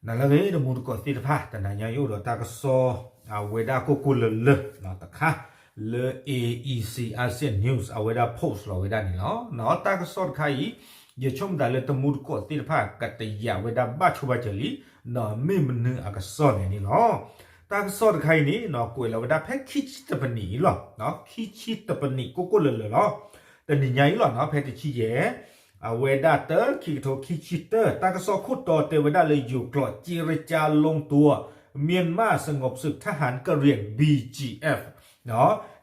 နၤလၢအဂ့ၤ တမူတကိးသ့ၣ်တဖၣ်, တနၤညါယအိၣ်ဒီးတၢ်ကစီၣ် အဝဲဒၣ်ကိၢ်ကိၢ်လၢၤလၢၤတခါ လၢ A E C Asia News အဝဲဒၣ် post လီၤဝဲဒၣ်န့ၣ်လီၤ. တၢ်ကစီၣ်တခါအံၤ ယဆိကမိၣ်သးလၢတမူတကိးသ့ၣ်တဖၣ် ကတယာ်ဝဲဒၣ်ဘၣ်ဆိဘၣ်စၢၤလံ မ့ၢ်မနုၤအကစီၣ်လဲၣ်န့ၣ်လီၤ. တၢ်ကစီၣ်တခါအံၤန့ၣ် ကွဲးလီၤဝဲဒၣ်ဖဲခံဆံတပနံးအံၤလီၤ. ခံဆံတပနံးကိၢ်ကိၢ်လၢၤလၢၤလီၤ. တနံၤညါအံၤလီၤ ဖဲတဆံယဲၢ် အဝဲဒၣ်တၢ ခံကထိခံဆံတၢ တၢ်ကစီၣ်ခိၣ်တီတဲဝဲဒၣ်လၢ ယိၤကျိာ် เจรจาลงตัว မြန်မာ့สงบศึกทหารกะเหรี่ยง B G F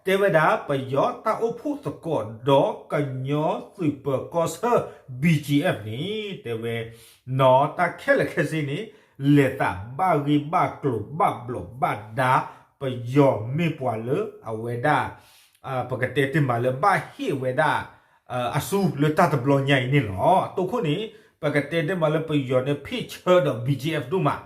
တဲဝဲဒၣ် ပယီၤတၢ်အိၣ်ဖှိၣ်သကိးဒီးကညီသုးပၢၤကီၢ်ဆၢ B G F န့ၣ် တဲဝဲ နီၢ်တၢ်ခဲလၢာ်ခဲဆ့န့ၣ် လဲၤသးဘၣ်ဂ့ၢ်ဘၣ်ကျိၤဘၣ်ဘျီးဘၣ်ဒါ ပယီၤမ့ၢ်ပှၤလၢအဝဲဒၣ် ပကတဲတ့ၢ်မးလၢဘၣ်ဟ့ၣ်ဝဲဒၣ် အစုလၢတၢ်တဘျီညါအံၤန့ၣ်လီၤ. အတိခိၣ်န့ၣ် ပကတဲတ့ၢ်မးလၢပယီၤန့ၣ် ဖ့ၣ်ဆၢဒီး B G F ဒိၣ်မး,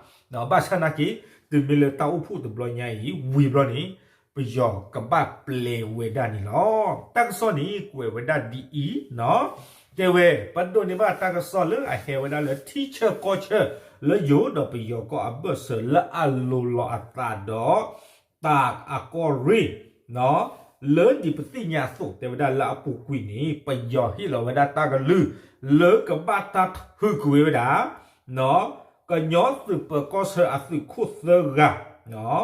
ဘၣ်ဆၣ်နာ်က့ တုၤမ့ၢ်လၢတၢ်အိၣ်ဖှိၣ်တဘျီညါအံၤ ဝံၤဘျီန့ၣ် ပယီၤကဘၣ်ပျဲဝဲဒၣ်န့ၣ်လီၤ. တၢ်ကစီၣ်န့ၣ် ကွဲးဝဲဒၣ်ဒ်အံၤ, တဲဝဲ ပဒိးန့ၢ်ဘၣ်တၢ်ကစီၣ်လၢအဟဲဝဲဒၣ်လၢထံဆၢကီၢ်ဆၢ လၢယိၤဒီးပယီၤကီၢ်အဘၢၣ်စၢၤလၢအလိၤလီၤအသးဒီး တၢ်အကီၢ်ရ့ၣ် လၢဒ်ပသ့ၣ်ညါအသိး တဲဝဲဒၣ်လၢအပူၤကွံာ်န့ၣ် ပယီၤဟ့ၣ်လီၤဝဲဒၣ်တၢ်ကလုၢ် လၢကဘၣ်တၢ်ထုးကွံာ်ဝဲဒၣ် ကညီသုးပၢၤကီၢ်ဆၢအသုးခိၣ်သၢဂၤ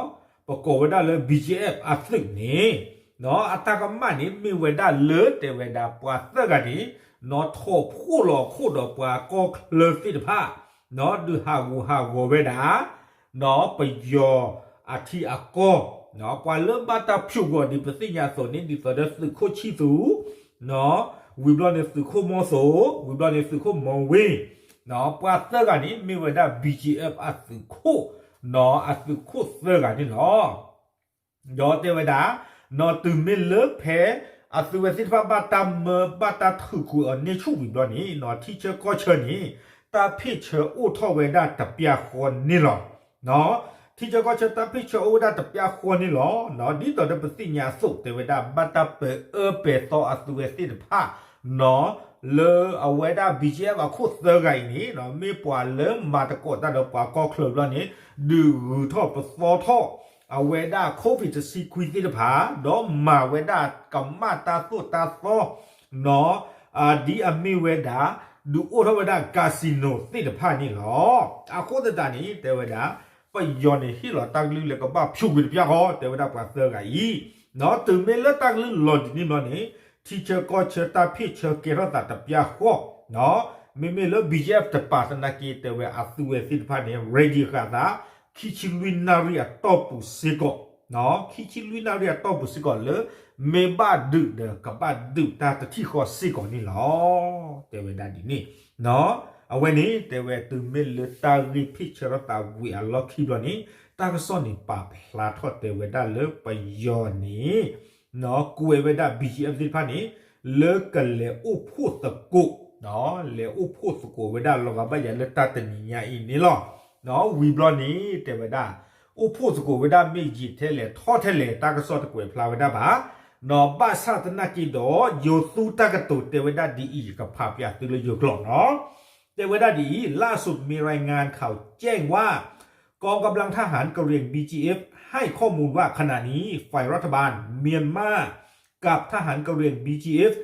ပကိးဝဲဒၣ်လၢ B G F အသုးန့ၣ် အတၢ်ကမၣ်န့ၣ် မ့ၢ်ဝဲဒၣ်လၢတဲဝဲဒၣ်ပှၤသၢဂၤန့ၣ် နီၢ်ထိးဖှိၣ်လီၤခိၣ်ဒီးပှၤကီၢ်ချၢသ့ၣ်တဖၣ် ဒုးဟးဂူာ်ဟးဂီၤဝဲဒၣ် နီၢ်ပယီၤအထံအကီၢ် ပှၤလၢဘၣ်တၢ်ဖၠူးဂီၤဒ်ပသ့ၣ်ညါအသိးန့ၣ် ဒ်သိးဒီးသုးခိၣ်ဆံၣ်သူး ဝံၤဘျီန့ၣ်သုးခိၣ်မီၤသိး ဝံၤဘျီန့ၣ်သုးခိၣ်မီၤဝ့ ပှၤသၢဂၤန့ၣ် မ့ၢ်ဝဲဒၣ် B G F အသုးခိၣ် နီၢ်အသုးခိၣ်သၢဂၤန့ၣ်လီၤ. ဒီးတဲဝဲဒၣ် နီၢ်တုၤမ့ၢ်လၢဖဲ အသုဝဲသ့ၣ်တဖၣ်ဘၣ်တၢ်မၢ ဘၣ်တၢ်ထုးကွံာ်အီၤန့ၢ်ဆူၣ်ဝံၤဘျီန့ၣ် နီၢ်ထံဆၢကီၢ်ဆၢန့ၣ် တၢ်ဖ့ၣ်ဆၢအိၣ်ထီၣ်ဝဲဒၣ်တပျၢ်ဃီန့ၣ်လီၤ. ထံဆၢကီၢ်ဆၢတၢ်ဖ့ၣ်ဆၢအိၣ်ဝဲဒၣ်တပျၢ်ဃီန့ၣ်လီၤ. ဒ်သိးဒီးပသ့ၣ်ညါအသိးတဲဝဲဒၣ် ဘၣ်တၢ်ပၢၤအၢပၢၤသီအသုဝဲသ့ၣ်တဖၣ် နီၢ် လၢအဝဲဒၣ် B G F အခိၣ်သၢဂၤအံၤန့ၣ် မ့ၢ်ပှၤလၢမၤသကိးတၢ်ဒီးပှၤကီၢ်ချၢဘျီန့ၣ် ဒုးဂုၤထီၣ်ပသီထီၣ် အဝဲဒၣ် COVID တဆံခွံသ့ၣ်တဖၣ် ဒီးမၤဝဲဒၣ်ကမၣ်တၢ်သိၣ်တၢ်သီ နီၢ် ဒ်အမ့ၢ်ဝဲဒၣ် ဒုးအိၣ်ထီၣ်ဝဲဒၣ် casino သ့ၣ်တဖၣ်န့ၣ်လီၤ. အဃိသတးန့ၣ် တဲဝဲဒၣ် ပယီၤန့ၣ်ဟ့ၣ်လီၤတၢ်ကလုၢ်လၢကဘၣ်ဖၠူးကွံာ်တပျၢ်ဃီ တဲဝဲဒၣ်ပှၤသၢဂၤအံၤ နီၢ် တုၤမ့ၢ်လၢတၢ်ကလုၢ်လီၤဒ်န့ၣ်ဘျီန့ၣ် ထံဆၢကီၢ်ဆၢတၢ်ဖ့ၣ်ဆၢကဲထီၣ်သးတပျၢ်ဃီ နီၢ် မ့မ့ၢ်လၢ B G F တပၤသနာ်က့ တဲဝဲအသုဝဲသ့ၣ်တဖၣ်န့ၣ် ready ဃာ်သး ခံဆံလွံၢ်နၣ်ရံၣ်အတီၢ်ပူၤစ့ၢ်ကီး ခံဆံလွံၢ်နၣ်ရံၣ်အတီၢ်ပူၤစ့ၢ်ကီးလၢ မ့ၢ်ဘၣ်ဒုးဒီးကဘၣ်ဒုးတၢ်တထံၣ်ဃီစ့ၢ်ကီးန့ၣ်လီၤ. တဲဝဲဒၣ်ဒ်န့ၣ် နီၢ် အဝဲန့ၣ် တဲဝဲတုၤမ့ၢ်လၢတၢ်ဂ့ၢ်ဖ့ၣ်ဆၢထီၣ်သးဝံၤအလီၢ်ခံဘျီန့ၣ် တၢ်ကစီၣ်န့ၣ်ပာ်ဖျါထီၣ်တဲဝဲဒၣ်လၢပယီၤန့ၣ် နီၢ် ကွဲးဝဲဒၣ် B G F သ့ၣ်တဖၣ်န့ၣ် လၢကလဲၤအိၣ်ဖှိၣ်သကိး လဲၤအိၣ်ဖှိၣ်သကိးဝဲဒၣ်လီၤဂာ်ဘၣ်ယၤလၢတၢ်တနံၤညါအံၤန့ၣ်လီၤ. နီၢ် ဝံၤဘျီန့ၣ် တဲဝဲဒၣ် အိၣ်ဖှိၣ်သကိးဝဲဒၣ်မ့ၢ်ယံာ်ထဲလဲၣ်ထီၣ်ထဲလဲၣ် တၢ်ကစီၣ်တကွဲးဖျါဝဲဒၣ်ဘၣ်. နီၢ် ဘၣ်ဆၣ်သနာ်က့ဒီး ယိၤသူတၢ်ကတိၤတဲဝဲဒၣ်ဒ်အံၤ ကဖးပၠးသုလၢယိၤကျိာ်နီၢ် တဲဝဲဒၣ်ဒ်အံၤ ล่าสุดมีรายงานข่าวแจ้งว่า กองกำลังทหารกะเหรี่ยง B G F ให้ข้อมูลว่าขณะนี้ฝ่ายรัฐบาลเมียนมากับทหารกะเหรี่ยง B G F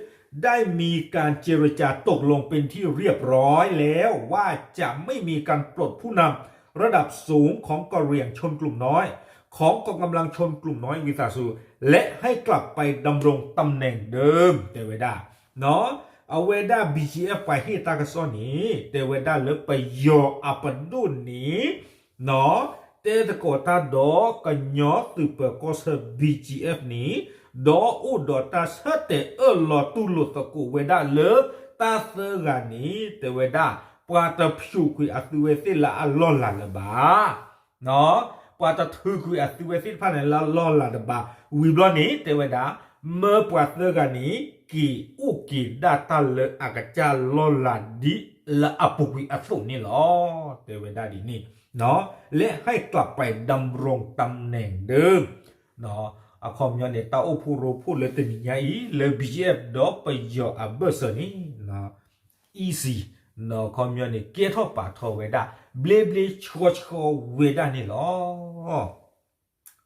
ได้มีการเจรจาตกลงเป็นที่เรียบร้อยแล้วว่าจะไม่มีการปลดผู้นำระดับสูงของกะเหรี่ยงชนกลุ่มน้อย ของกองกำลังชนกลุ่มน้อยวิสาสู และให้กลับไปดำรงตำแหน่งเดิม တဲဝဲဒၣ် အဝဲဒၣ် B G F ပှၤဟ့ၣ်တၢ်ကစီၣ်န့ၣ် တဲဝဲဒၣ်လၢပယီၤအပဒိၣ်န့ၣ် နီၢ် တဲသကိးတၢ်ဒီးကညီသုးပၢၤကီၢ်ဆၢ B G F န့ၣ် ဒီးအိၣ်ဒီးတၢ်ဆၢတဲာ်အၢၣ်လီၤတူၢ်လိာ်သကိးဝဲဒၣ်လၢ တၢ်သၢဂၤန့ၣ် တဲဝဲဒၣ် ပှၤတဖျိးကွံာ်အသုဝဲသ့ၣ်လၢအလီၢ်လၤလၢၤဘၣ် ပှၤတထုးကွံာ်အသုဝဲသ့ၣ်တဖၣ်န့ၣ်လၢအလီၢ်လၤတဘၣ် ဝံၤဘျီန့ၣ် တဲဝဲဒၣ် မၢပှၤသၢဂၤန့ၣ် က့ၤအိၣ်က့ၤဒၣ်တၢ်လၢအကစၢ်လီၢ်လၤဒ်လၢအပူၤကွံာ်အသိးန့ၣ်လီၤ. တဲဝဲဒၣ်ဒ်န့ၣ် และให้กลับไปดำรงตำแหน่งเดิม အခီပညီန့ၣ် တၢ်အိၣ်ဖှိၣ်ရိဖှိၣ်လၢတနံၤညါအံၤ လၢ B G F ဒီးပယီၤအဘၢၣ်စၢၤန့ၣ် E C အခီပညီန့ၣ် ကဲထီၣ်ပာ်ထီၣ်ဝဲဒၣ် ဘျ့ဘျ့ဆှီဆှီဝဲဒၣ်န့ၣ်လီၤ.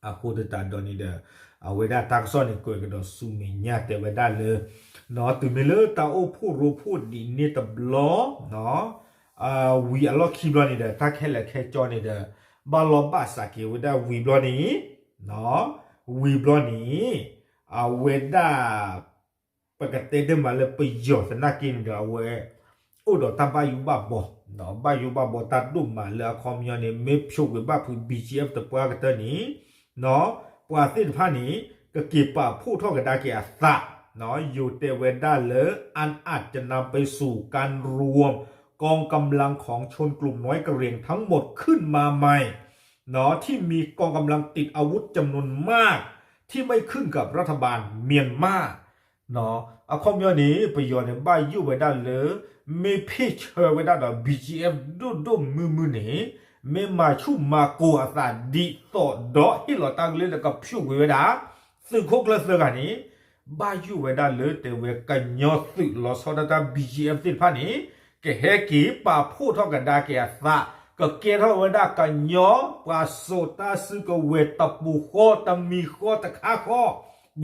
အဃိသတးဒီးန့ၣ်ဒီး အဝဲဒၣ်တၢ်ကစီၣ်န့ၣ် ကွဲးကဒီးဆူမဲာ်ညါတဲဝဲဒၣ်လၢ နီၢ် တုၤမ့ၢ်လၢတၢ်အိၣ်ဖှိၣ်ရိဖှိၣ်ဒ်န့ၣ်တဘျီ နီၢ် ဝံၤအလီၢ်ခံဘျီန့ၣ်ဒီး တၢ်ခဲလၢာ်ခဲကၠီန့ၣ်ဒီး ဘၣ်လီၢ်ဘၣ်စးက့ၤဝဲဒၣ်ဝံၤဘျီန့ၣ် နီၢ် ဝံၤဘျီန့ၣ် အဝဲဒၣ် ပကတဲဒ်မးလၢပယီၤသနာ်က့န့ၣ်ဒီး အဝဲ အိၣ်ဒီးတၢ်ဘၣ်ယိၣ်ဘၣ်ဘီ ဘၣ်ယိၣ်ဘၣ်ဘီတၢ်ဒိၣ်မးလၢအခီပညီန့ၣ် မ့ၢ်ဖျိးကွံာ်ဘၣ်ဖုး ဘံၣ်ကၠံၣ်အ့ၣ် တပှၢ်ကတၢၢ်န့ၣ် နီၢ် ပှၤသ့ၣ်တဖၣ်န့ၣ် ကက့ၤပာ်ဖှိၣ်ထီၣ်ကဒါက့ၤအသး နီၢ် ယိၤတဲဝဲဒၣ်လၢ อันอาจจะนำไปสู่การรวมกองกำลังของชนกลุ่มน้อยกะเหรี่ยงทั้งหมดขึ้นมาใหม่ နီၢ် ที่มีกองกำลังติดอาวุธจำนวนมากที่ไม่ขึ้นกับรัฐบาลเมียนมา အခီပညီန့ၣ် ပယီၤန့ၣ် ဘၣ်ယိၣ်ဝဲဒၣ်လၢ မ့ၢ်ဖ့ၣ်ဆၢဝဲဒၣ်ဒီး ဘံၣ်ကၠံၣ်အ့ၣ် ဒိၣ်ဒိၣ်မုၢ်မုၢ်န့ၣ် မ့ၢ်မၤဆူၣ်မၤကိၤအသးဒ်သိးဒီး ဟ့ၣ်လီၤတၢ်ကလုၢ်လၢကဖျိးကွံာ်ဝဲဒၣ် သုးခိၣ်ကျၢၢ်သၢဂၤန့ၣ် ဘၣ်ယိၣ်ဝဲဒၣ်လၢတဲဝဲကညီသုးလီၤဆီဒၣ်တၢ် ဘံၣ်ကၠံၣ်အ့ၣ် သ့ၣ်တဖၣ်န့ၣ် ကဟဲက့ၤပာ်ဖှိၣ်ထီၣ်ကဒါက့ၤအသး ကကဲထီၣ်ဝဲဒၣ်ကညီ ပှၤစိာ်တၢ်စုကဝဲၤတပူၤဃီ တမံၤဃီ တခါဃီ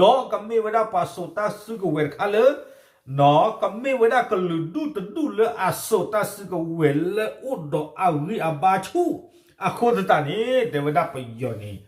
ဒီးကမ့ၢ်ဝဲဒၣ်ပှၤစိာ်တၢ်စုကဝဲၤတခါလၢ နီၢ် ကမ့ၢ်ဝဲဒၣ်ကလုာ်ဒူၣ်တဒူၣ်လၢအစိာ်တၢ်စုကဝဲၤလၢအိၣ်ဒီးအဂံၢ်အဘါဆူၣ် အဃိသတးန့ၣ် တဲဝဲဒၣ်ပယီၤန့ၣ်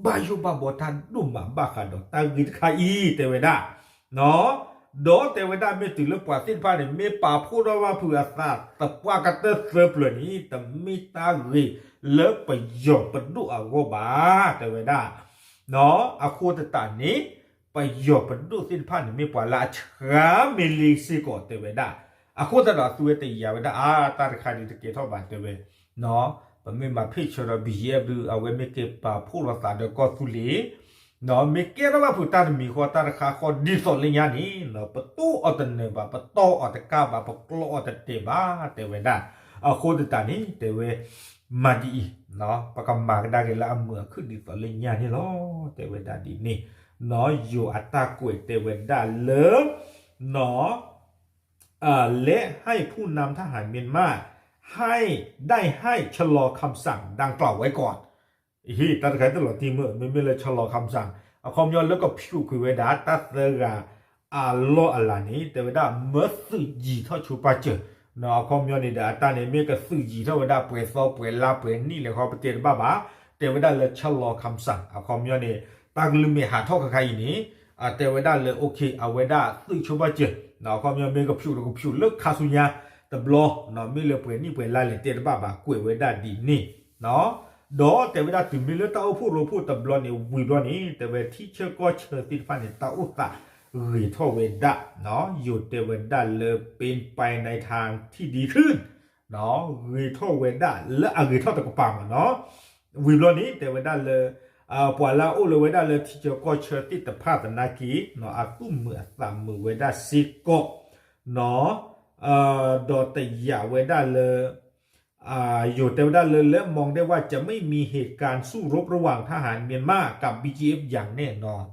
ဘၣ်ယိၣ်ဘၣ်ဘီတၢ်ဒိၣ်မးဘၣ်ဃးဒီးတၢ်ဂ့ၢ်တခါအံၤ တဲဝဲဒၣ် နီၢ် ဒီးတဲဝဲဒၣ်မ့ၢ်တုၤလၢပှၤသ့ၣ်တဖၣ်န့ၣ် မ့ၢ်ပာ်ဖှိၣ်ထီၣ်ဘၣ်ဖုးအသးသပှၢ်ကတၢၢ်သၢပျၢၤန့ၣ် တမ့ၢ်တၢ်ဂ့ၤလၢပယီၤပဒိၣ်အဂီၢ်ဘၣ် တဲဝဲဒၣ် နီၢ် အဃိသတးန့ၣ် ပယီၤပဒိၣ်သ့ၣ်တဖၣ်န့ၣ် မ့ၢ်ပှၤလၢအဆှါမ့ၢ်လ့စ့ၢ်ကီး တဲဝဲဒၣ် အဃိသတးဒီးသုဝဲတယာ်ဝဲဒၣ် အါ တၢ်တခါဒ်တကဲထီၣ်ဘၣ် တဲဝဲ နီၢ် ပမ့ၢ်မၤဖ့ၣ်ဆၢဒီး ဘံၣ်ကၠံၣ်အ့ၣ် ဒုး အဝဲမ့ၢ်က့ၤပာ်ဖှိၣ်လိာ်သးဒီးကီၢ်သူလ့ၤ နီၢ် မ့ၢ်ကဲထီၣ်ဘၣ်ဖုးတၢ်တမံၤဃီ တၢ်တခါဃီ ဒ်သိးလၢညါန့ၣ် နီၢ် ပတိၢ်အီၤတနၢၤဘၣ် ပတီၢ်အီၤတကးဘၣ် ပကျီအီၤတတဲာ်ဘၣ် တဲဝဲဒၣ် အဃိသတးန့ၣ် တဲဝဲ မၤဒ်အံၤ နီၢ် ပကမၤကဒါက့ၤလၢအမုာ်အခုၣ်ဒ်သိးလၢညါန့ၣ်လီၤ တဲဝဲဒၣ်ဒ်န့ၣ် နီၢ် ယိၤအတၢ်ကွဲးတဲဝဲဒၣ်လၢ နီၢ် และให้ผู้นำทหารเมียนมา ให้ได้ให้ชะลอคำสั่งดังกล่าวไว้ก่อน ဟ့ၣ် တၢ်တခါတလီၤတံၢ်မုၢ် မ့မ့ၢ်လၢ ชะลอคำสั่ง အခီပညီလၢကဖျိးကွံာ်ဝဲဒၣ် တၢ်သၢဂၤအလီၢ်အလၤန့ၣ် တဲဝဲဒၣ် မၢသုးယံၤထီၣ်ဆိပာ်စၢၤ နီၢ် အခီပညီန့ၣ်ဒီး အတၢ်န့ၣ် မ့ၢ်ကသုးယံၤထီၣ်ဝဲဒၣ် ပှဲၤသီပှဲၤလါပှဲၤနံၣ်လဲၣ်ဃီ ပတဲတဘၣ်ဘၣ် တဲဝဲဒၣ်လၢ ชะลอคำสั่ง အခီပညီန့ၣ် တၢ်ကလုၢ်မ့ၢ်ဟးထီၣ်ခါခါအံၤန့ၣ် တဲဝဲဒၣ်လၢ okay အဝဲဒၣ်သုးဆိပာ်စၢၤ အခီပညီမ့ၢ်ကဖျိးဒီးကဖျိးလၢခါဆူညါ တဘျီ နီၢ် မ့ၢ်လၢပှဲၤနံၣ်ပှဲၤလါလဲၣ် တဲတဘၣ်ဘၣ် ကွဲးဝဲဒၣ်ဒ်န့ၣ် ဒီးတဲဝဲဒၣ်တုၤမ့ၢ်လၢတၢ်အိၣ်ဖှိၣ်ရိဖှိၣ်တဘျီန့ၣ် ဝံၤဘျီန့ၣ် တဲဝဲထံဆၢကီၢ်ဆၢသ့ၣ်တဖၣ်န့ၣ် တၢ်အိၣ်သးဂ့ၤထီၣ်ဝဲဒၣ် နီၢ် ယိၤတဲဝဲဒၣ်လၢ เป็นไปในทางที่ดีขึ้น နီၢ် ဂ့ၤထီၣ်ဝဲဒၣ်လၢအဂ့ၤထီၣ်တကပၤမး နီၢ် ဝံၤဘျီန့ၣ် တဲဝဲဒၣ်လၢ ပှၤလၢအအိၣ်လၢဝဲဒၣ်လၢထံဆၢကီၢ်ဆၢသ့ၣ်တဖၣ်သနာ်က့ နီၢ် အသူၣ်မုာ်အသးမုာ်ဝဲဒၣ်စ့ၢ်ကီး နီၢ် ဒီးတယာ်ဝဲဒၣ်လၢ ယိၤတဲဝဲဒၣ်လၢ และมองได้ว่าจะไม่มีเหตุการณ์สู้รบระหว่างทหารเมียนมากับ บีจีเอฟ อย่างแน่นอน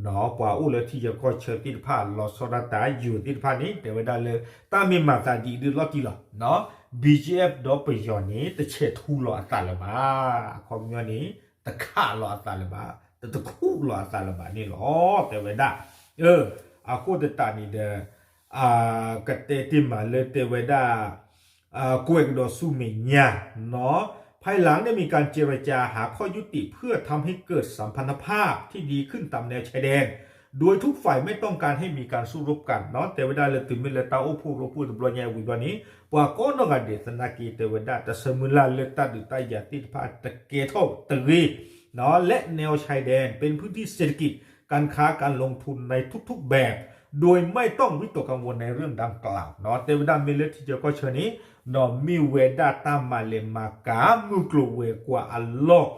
နီၢ် ပှၤအိၣ်လၢထံဆၢကီၢ်ဆၢသ့ၣ်တဖၣ် လီၤဆီဒၣ်တၢ် ယိၤသ့ၣ်တဖၣ်န့ၣ် တဲဝဲဒၣ်လၢ တၢ်မ့ၢ်မၤသးဒ်အံၤဒုးလီၤတံၢ်လီၤ နီၢ် BGF ဒီးပယီၤန့ၣ် တဆဲးထူလီၤအသးလၢၤဘၣ် အခီပညီန့ၣ် တခးလီၤအသးလၢၤဘၣ် တတခူၣ်လီၤအသးလၢၤဘၣ်န့ၣ်လီၤ တဲဝဲဒၣ် အဃိသတးန့ၣ်ဒီး ကတဲတ့ၢ်မးလၢတဲဝဲဒၣ် ကွဲးကဒီးဆူမဲာ်ညါ နီၢ် ภายหลังได้มีการเจรจาหาข้อยุติเพื่อทำให้เกิดสัมพันธภาพที่ดีขึ้นตามแนวชายแดน โดยทุกฝ่ายไม่ต้องการให้มีการสู้รบกัน နီၢ် တဲဝဲဒၣ်လၢတုၤမ့ၢ်လၢတၢ်အိၣ်ဖှိၣ်ရိဖှိၣ်တဘျီညါဝံၤဘျီန့ၣ် ပှၤကိးနီၢ်ဂၤဒဲးသနာ်က့ တဲဝဲဒၣ် တဆၢမုၢ်လၢ်လၢတၢ်ဒုးတၢ်ယၤသ့ၣ်တဖၣ် တကဲထီၣ်တဂ့ၤ နီၢ် และแนวชายแดนเป็นพื้นที่เศรษฐกิจ การค้าการลงทุนในทุกๆแบบ โดยไม่ต้องวิตกกังวลในเรื่องดังกล่าว နီၢ် တဲဝဲဒၣ်မ့ၢ်လၢထံဆၢကီၢ်ဆၢန့ၣ် နီၢ် မ့ၢ်ဝဲဒၣ်တၢ်မၤလဲၤမၤကၤ မုၢ်ကျိၤဝဲၤကွာ်အလီၢ်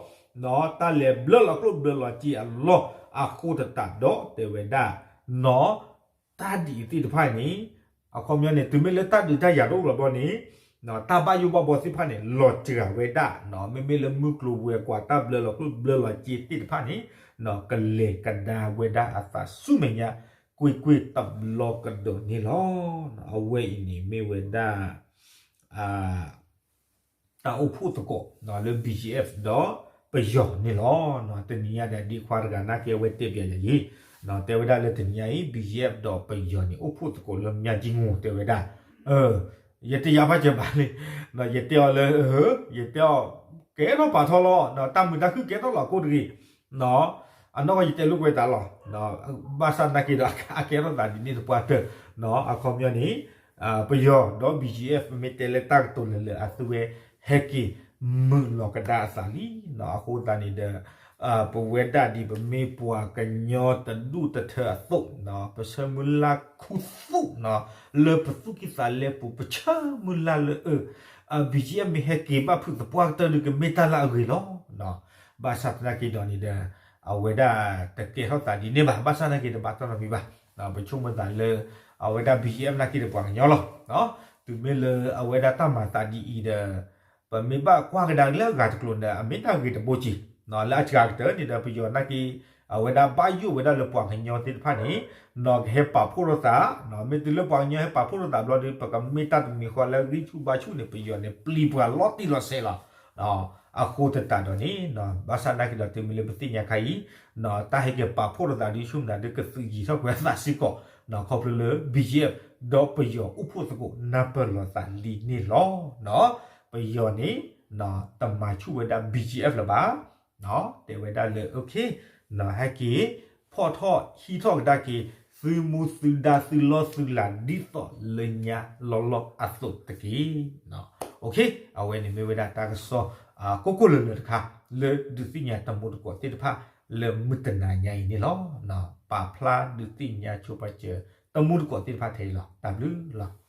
နီၢ် တၢ်လဲၤဘျၢလီၤကျိၣ်ဘျၢလီၤစ့အလီၢ် အဃိသတးဒီးတဲဝဲဒၣ် နီၢ် တၢ်ဒ်အံၤသ့ၣ်တဖၣ်န့ၣ် အခီပညီန့ၣ် တုၤမ့ၢ်လၢတၢ်ဒုးတၢ်ယၤတအိၣ်လီၤဘျီန့ၣ် တၢ်ဘၣ်ယိၣ်ဘၣ်ဘီသ့ၣ်တဖၣ်န့ၣ် လီၤစှၤဝဲဒၣ် မ့မ့ၢ်လၢမုၢ်ကျိၤဝဲၤကွာ်တၢ်ဘျၢလီၤကျိၣ်ဘျၢလီၤစ့သ့ၣ်တဖၣ်န့ၣ် ကလဲၤကဒါဝဲဒၣ်အသးဆူမဲာ်ညါ ကွ့ၢ်ကွ့ၢ်တဘျီကဒီးန့ၣ်လီၤ. အဝဲအံၤန့ၣ်မ့ၢ်ဝဲဒၣ် တၢ်အိၣ်ဖှိၣ်သကိးလၢ BGF ဒီးပယီၤန့ၣ်လီၤ. တနံၤညါဒီး ဒ့ခွါတဂၤနာ်က့ အဝဲတဲပၠးယၤအံၤ, တဲဝဲဒၣ်လၢတနံၤညါအံၤ BGF ဒီးပယီၤန့ၣ် အိၣ်ဖှိၣ်သကိးလၢမၠါကၠံမူၤ တဲဝဲဒၣ်, ယတယါဘၣ်စၢၤဘၣ်လံ, ယတဲအီၤလၢ, ယတဲအီၤ, ကဲထီၣ်ပာ်ထီၣ်လီၤ, တၢ်မုာ်တၢ်ခုၣ်ကဲထီၣ်လီၤအကိၣ်တဂ့ၤ အနီၢ်ကီၢ်ယတဲလိာ်ကွဲတၢ်လီၤ. ဘၣ်ဆၣ်နာ်က့ဒီး အကဲထီၣ်သးဒ်န့ၣ်သပှၢ်တၢၢ်, အခီပညီန့ၣ်, ပယီၤဒီး BGF မ့ၢ်တဲလၢတၢ်ကတိၤလၢာ်လၢာ် အသုဝဲဟဲက့ၤမုာ်လီၤကဒါအသးလံ. အဃိသတးန့ၣ်ဒီး, ပဝဲဒၣ်ဒ်ပမ့ၢ်ပှၤကညီတဒူၣ်တထၢအသိး, ပဆၢမုၢ်လၢ်ခူသူၣ်, လၢပသူၣ်ကံၢ်သးလဲပူၤ ပဆၢမုၢ်လၢ်လၢအ, BGF မ့ၢ်ဟဲက့ၤဘၣ်ဖုးသပှၢ်ကတၢၢ်ဒီး ကမ့ၢ်တၢ်လၢအဂ့ၤလီၤ. ဘၣ်ဆၣ်သနာ်က့ဒီးန့ၣ်ဒီး, အဝဲဒၣ်တကဲထီၣ်သးဒ်န့ၣ်ဘၣ်, ဘၣ်ဆၣ်သနာ်က့တဘၣ်တီၢ်နီတမံၤဘၣ်. ပဆိကမိၣ်သးလၢ, အဝဲဒၣ် BGF နာ်က့ဒီးပှၤကညီလီၤ. တုၤမ့ၢ်လၢအဝဲဒၣ်တၢ်မၤသးဒ်အံၤဒီး, ပမ့ၢ်ဘၣ်ကွၢ်ကဒါလၢအဂၤတကျိၤန့ၣ်ဒီး အမ့ၢ်တၢ်ဂ့ၤတဘိက့ၤ, လၢအစှၤကတၢၢ်န့ၣ်ဒီး ပယီၤနာ်က့, အဝဲဒၣ်ဘၣ်ယိၣ်ဝဲဒၣ်လၢပှၤကညီသ့ၣ်တဖၣ်န့ၣ်, နီၢ်ကဟဲပာ်ဖှိၣ်ထီၣ်သး, မ့ၢ်တုၤလၢပှၤကညီဟဲပာ်ဖှိၣ်ထီၣ်သးဘျီဒီး ပကမ့ၢ်တၢ်တမံၤဃီလၢဂံၢ်ဆူၣ်ဘါဆူၣ်န့ၣ် ပယီၤန့ၣ် ပျံၤပှၤလီၤတံၢ်လီၤဆဲးလီၤ. အဃိသတးဒီးန့ၣ်, ဘၣ်ဆၣ်နာ်က့ဒီးတုၤမ့ၢ်လၢပသ့ၣ်ညါခါအံၤ, တၢ်ဟဲက့ၤပာ်ဖှိၣ်ထီၣ်သးဒ်ဆူၣ်မနုၤဒီး ကသုးယံၤထီၣ်ကွံာ်အသးစ့ၢ်ကီး, ခီဖျိလၢ BGF ဒီးပယီၤအိၣ်ဖှိၣ်သကိးနၢ်ပၢၢ်လိာ်သးလံန့ၣ်လီၤ. ပယီၤန့ၣ်, တမၤဆူၣ်ဝဲဒၣ် BGF လၢၤဘၣ်, တဲဝဲဒၣ်လၢ ဟဲက့ၤဖီၣ်ထီၣ်ဟံးထီၣ်ကဒါက့ၤ သုမူသုဒါသုလီၢ်သုလၤဒ်သိးလၢညါလီၢ်လီၢ်အသိးတက့ၢ်. အဝဲန့ၣ်မ့ၢ်ဝဲဒၣ်တၢ်ကစီၣ်, ကိၢ်ကိၢ်လၢၤလၢၤတခါ, လၢဒုးသ့ၣ်ညါတမူတကိးသ့ၣ်တဖၣ်လၢမုၢ်တနၤညါအံၤန့ၣ်လီၤ. ပာ်ဖျါဒုးသ့ၣ်ညါဆိပာ်စၢၤတမူတကိးသ့ၣ်တဖၣ်ထဲအံၤလီၤ. တၢ်ဘျုးလီၤ.